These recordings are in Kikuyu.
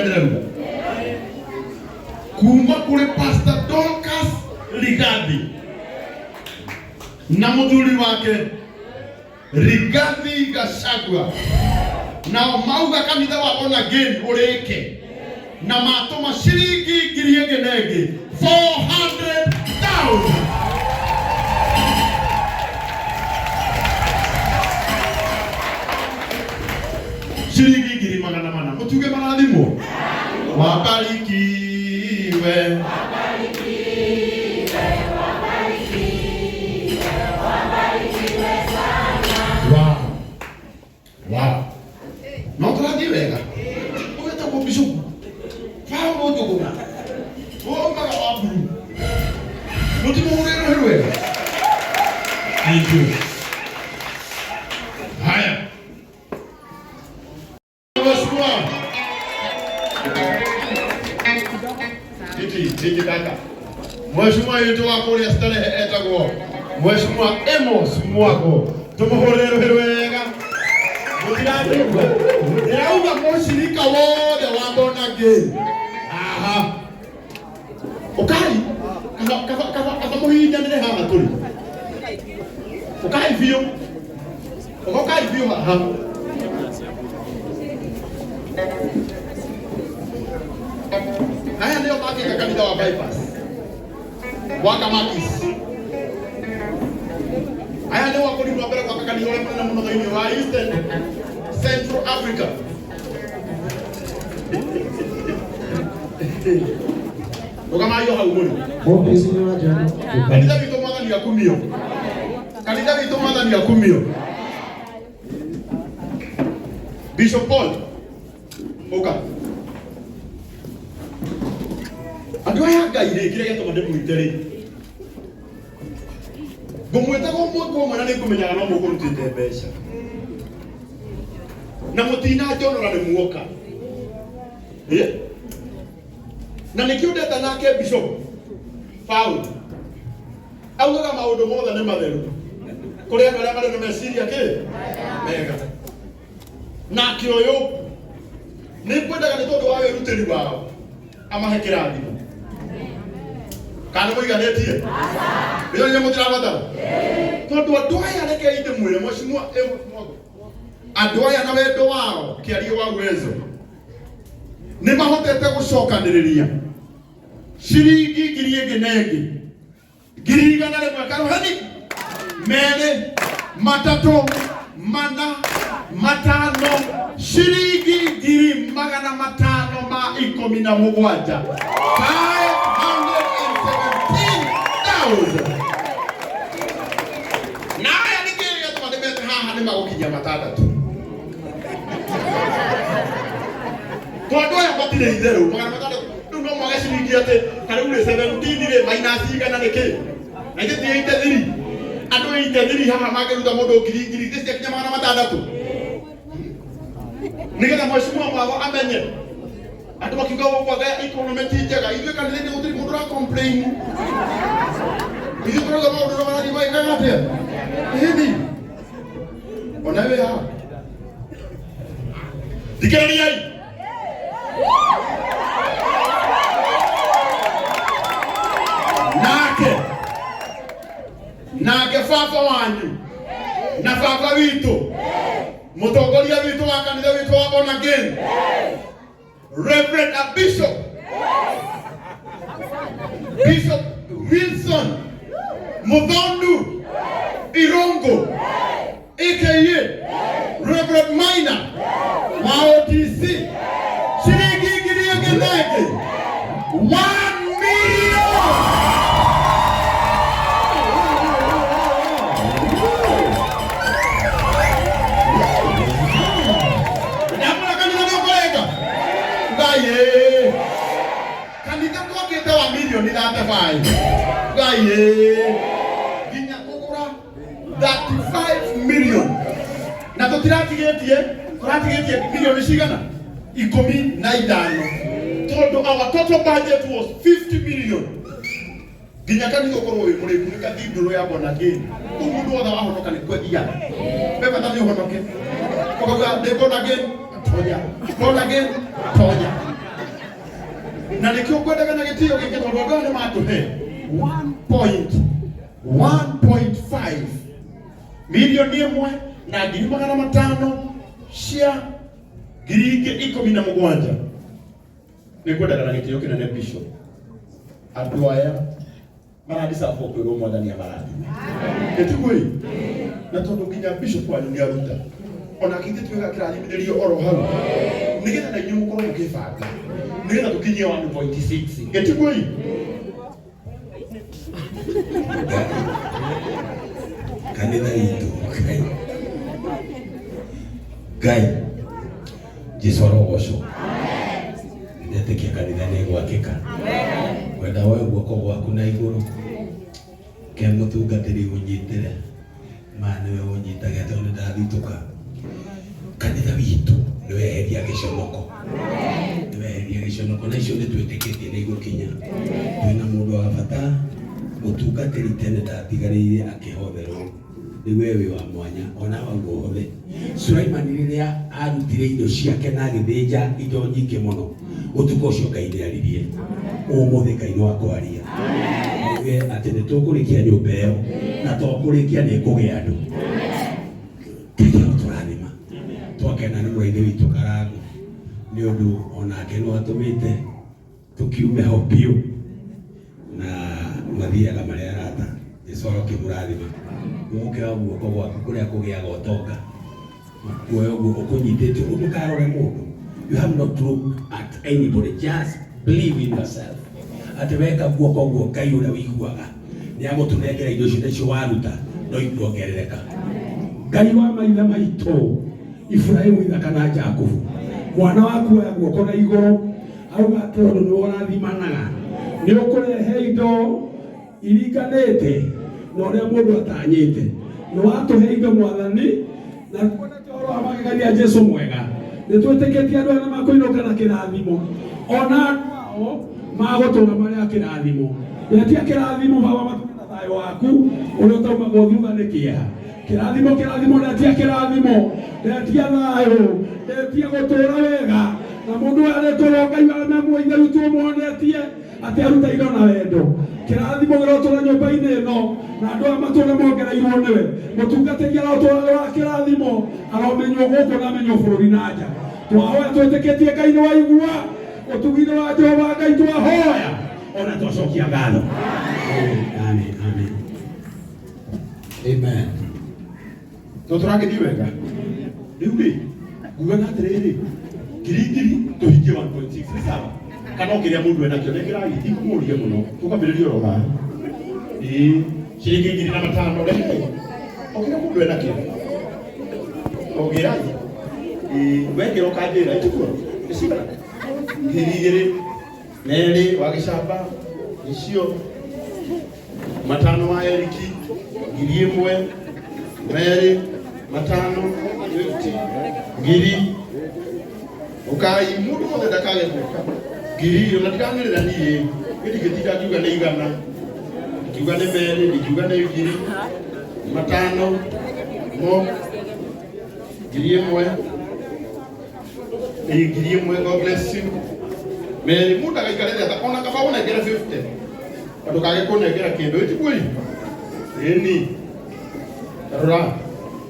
Ndĩrauga kuma kũrĩ Pastor Dorcas Rigathi na mũthuri wake Rigathi Gachagua, nao mauga kanitha wa Born Again ũrĩke na matũma ciringi ngiri ĩngĩ na ĩngĩ 400,000. Ciringi 400,000, mũtuge marathimwo, wabarikiwe. Wow. Wow. No tũrathiĩ wega. Ũgĩtagwo Bishop Paulo Njũgũna. Ũmbaga wa mburu. Mũtimũhũrĩre rũhĩ rwega. Thank you. Haya. Mheshimiwa. Titi, titi kaka. Mheshimiwa witũ wa kũrĩa Starehe etagwo Mheshimiwa Amos Mwago. Tũmũhũrĩre rũhĩ rwega. Mũtiranjigua. Ndĩrauga mũcirika wothe wa Born Again. Aha. Ũkai. Kaba kaba kaba kaba mũhihinyanĩre haha tũrĩ. Ũkai biũ. Ũkai biũ haha. Haya ndio makĩte kanitha wa bypass wa Kamakis. Aya nĩo akorirwo mbere gwaka kanitha ũrĩa mũnene mũno thĩinĩ wa Eastern Central Africa. Rũgamai o hau mũrĩ. Ofisi nĩ wanjana. Kanitha witũ mwathani akumio. Kanitha witũ mwathani akumio. Bishop Paul, ũka. Andũ aya a Ngai rĩ, kĩrĩa gĩatũma ndĩmwĩte rĩ, ngũmwĩtaga ũmwe kwa ũmwe na nĩ ngũmenyaga no mũkũrutĩte mbeca na mũtinanjonora nĩ muoka. Ĩ? Na nĩkĩo ndeta nake Bishop Paul augaga maũndũ mothe nĩ matheru kũrĩ andũ arĩa marĩ na meciria kĩ mega. Nake ũyũ nĩ ngwendaga nĩ tondũ wa wĩrutĩri wao amahe kĩrathimo. Kana mũiganĩtie ĩyo nĩ mũtirabatara, tondũ andũ aya, rekei ndĩmwĩre, mheshimiwa Mwago, andũ aya na wendo wao kĩario wa uwezo nĩ mahotete gũcokanĩrĩria ciringi ngiri ĩngĩ na ĩngĩ 100,000, karuhani merĩ, matatũ, mana, matano, ciringi 517,000, 517,000. Na aya nĩ kĩĩ gĩatũma ndĩmete haha? Nĩ magũkinyia matandatũ, tondũ aya matirĩ itherũ 600. Rĩu no mwage ciringi atĩ ta rĩu rĩ 17 rĩ minus igana nĩ kĩ? Na ithe ti 83? Andũ 83 haha mangĩruta mũndũ ngiri ngiri ithe ciakinya 600, nĩgetha mheshimiwa Mwago amenye andũ makiuga gũkũ anga economy ti njega. Ithuĩ kanitha-inĩ gũtirĩ mũndũ ũra complain. Ithuĩ tũrauga maũndũ no marathiĩ magĩkaga atĩa ĩni ona wĩ haha. Thikĩrĩriai. Nake baba wanyu na baba witũ, mũtongoria witũ wa kanitha witũ wa Born Again, Reverend a Bishop, Bishop Wilson Muthondu Irungu, aka Reverend Maina wa OTC, ciringi ngiri ĩngĩ na ĩngĩ 1 million. Ndamũra kanitha nĩ ũkũrenga Ngai ĩ kanitha twakĩte wa milioni 35, Ngai ĩ nginya kũgũra 35 million na tũtiratigĩtie, tũratigĩtie milioni cigana? 15, tondũ our total budget was 50 million. Nginya kanitha ũkorwo wĩ mũrĩku nĩ cathedral ya Born Again. Kũu mũndũ wothe wahonoka nĩ kwethiaga we bata nĩ ũhonoke, ũkauga ndĩ born again, tonya, born again, tonya. Na nĩkĩo ngwendaga na gĩtĩo gĩkĩ tondũ andũ aya nĩ matũhe 1.1.5 milioni ĩmwe na ngiri magana matano cia ngiri ingĩ ikũmi na mũgwanja. Nĩ ngwendaga na gĩtĩo kĩnene bishop, andũ aya maradiserve kwĩrwo Mwathani amarathime. Ĩtiguo ĩ? Na tondũ nginya bishop wanyu nĩ aruta ona kĩngĩ tuĩga kĩrathimithĩrio oro hau nĩgetha na inyuĩ mũkorwo mũkĩbanga nĩgetha tũkinyie 1.6. Ĩtiguo ĩ? Kanitha witũ, Ngai, Ngai Jesu arogocwo. Ndetĩkia kanitha nĩ gwakĩka. Kwenda woe guoko gwaku na igũrũ ke mũtungatĩri ũnyitĩre ma nĩwe ũnyitage tondũ nĩ ndathitũka. Kanitha witũ nĩ weheria gĩconoko, nĩ weheria gĩconoko, na icio nĩ twĩtĩkĩtie nĩ igũkinya. Twĩna mũndũ wa bata mũtungatĩri tene ndatigarĩire akĩhotherwo nĩ we wĩ wa mwanya ona wauga ũhothe. Sulaimani rĩrĩa arutire indo ciake na agĩthĩnja indo nyingĩ mũno, ũtukũ ũcio Ngai nĩ aririe. Ũmũthĩ Ngai no akwaria auge atĩ nĩ tũkũrĩkia nyũmba ĩyo, na to kũrĩkia nĩ ĩkũgĩa andũ. Ngai arotũrathima. Twakena nĩ mũraithi witũ Karango nĩ ũndũ onake no atũmĩte tũkiume ho biũ na mathiaga marĩ arata. Jesu arokĩmũrathima. Ũgũkĩoya guoko gwaku kũrĩa kũgĩaga ũtonga, kuoya ũguo ũkũnyitĩte ũguo, ndũkarore mũndũ. You have not to look at anybody, just believe in yourself atĩ weka guoko ũguo Ngai ũrĩa ũiguaga nĩ agũtũnengera indo icio, na icio waruta no ikuongerereka. Ngai wa maithe maitũ Iburahĩmu, Ithaka na Jakubu, mwana waku oya guoko na igũrũ auga atĩ ũndũ nĩ ũrathimanaga nĩ ũkũrehe indo iringanĩte na ũrĩa mũndũ atanyĩte. Nĩ watũhe indo Mwathani, na kuonete ũhoro wa magegania. Jesu mwega, nĩ twĩtĩkĩtie andũ arĩa makũinũka na kĩrathimo, ona andũ ao magũtũra marĩ a kĩrathimo. Ndetia kĩrathimo baba, matũre na thayũ waku ũrĩa ũtaumagwo thutha nĩ kĩeha. Kĩrathimo, kĩrathimo, ndetia kĩrathimo, ndetia thayũ, ndetia gũtũra wega na mũndũ ũyũ arĩkorwo Ngai wa mĩamwe ithe witũ ũmuonetie atĩ aruta indo na wendo. Kĩrathimo kĩrotũra nyũmba-inĩ ĩno na andũ aya matũre mongereirwo nĩwe. Mũtungatĩri arotũra arĩ wa kĩrathimo, aromenywo gũkũ na amenywo bũrũri na nja. Twahoya twĩtĩkĩtie Ngai nĩ waigua ũtugi-inĩ wa Jehova Ngai twahoya ona twacokia ngatho. Amen, amen. Amen. To tũragĩthiĩ wega rĩu rĩ, ngugaga atĩrĩrĩ, ngiri ngiri tũhingie 1.6 nĩ sawa, kana o kĩrĩa mũndũ enakĩo nengerai, ndikũmũria mũno, tũkambĩrĩria oro haha. Ĩĩ, ciringi ngiri na matano rehe o kĩrĩa mũndũ enakĩo ũgĩrai. Ĩĩ, wekĩra ũkanjĩra ĩtiguo nĩ cigana. Ngiri igĩrĩ merĩ wa gĩcamba icio, matano wa Eriki, ngiri ĩmwe merĩ matano 50 ngiri. Ũkai mũndũ wothe ndakage gũka. Ngiri ona ndiranĩrĩra niĩ, ndingĩtinda ngiuga nĩ igana, ndikiuga nĩ merĩ, ndikiuga nĩ ngiri matano mo ngiri ĩmwe. Ĩ, ngiri ĩmwe. God bless you. Merĩ mũndũ agaikarĩre ata ona kaba ũnengere 50 na ndũkage kũnengera kĩndũ ĩtiguo ĩni. Rora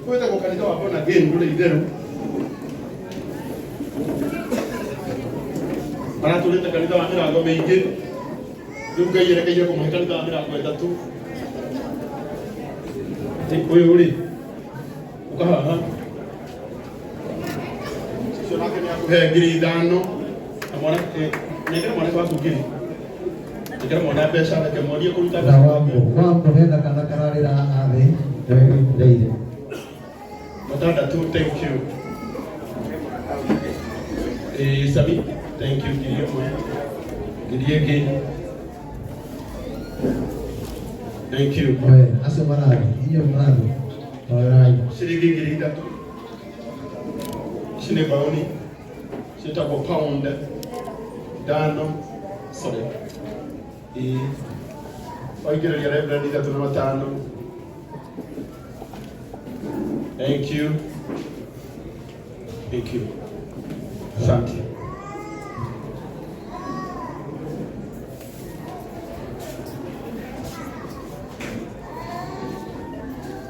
kwĩtagwo kanitha wa born again ndũrĩ itherũ, maratũrĩte kanitha wa mĩrango mĩingĩ, rĩu Ngai erekeire kũmahe kanitha wa mĩrango ĩtatũ. Ũyũ rĩ ũka haha, ũcio nake nĩ akũhe ngiri ithano na mwana. Nengera mwanake waku ngiri, nengera mwana mbeca, reke mwonie kũruta na mbeca. Wambo wambo hena kana kararĩra haha thĩ nĩwe. Matandatũ, thank you. Sami, thank you. Ngiri ĩmwe, ngiri ĩngĩ, thank you. Oe acio marathi, inyuĩ mũrathi oerai. Ciringi ngiri ithatũ, ici nĩ mbaũni ciĩtagwo pound ithano, sorry. Ĩĩ, waingĩrĩria Reverend ithatũ na matano, thank you, thank you, asante.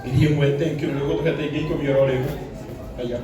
1,000, thank you. Nĩ gũtũhete ingĩ 10 oro rĩu. Ngai.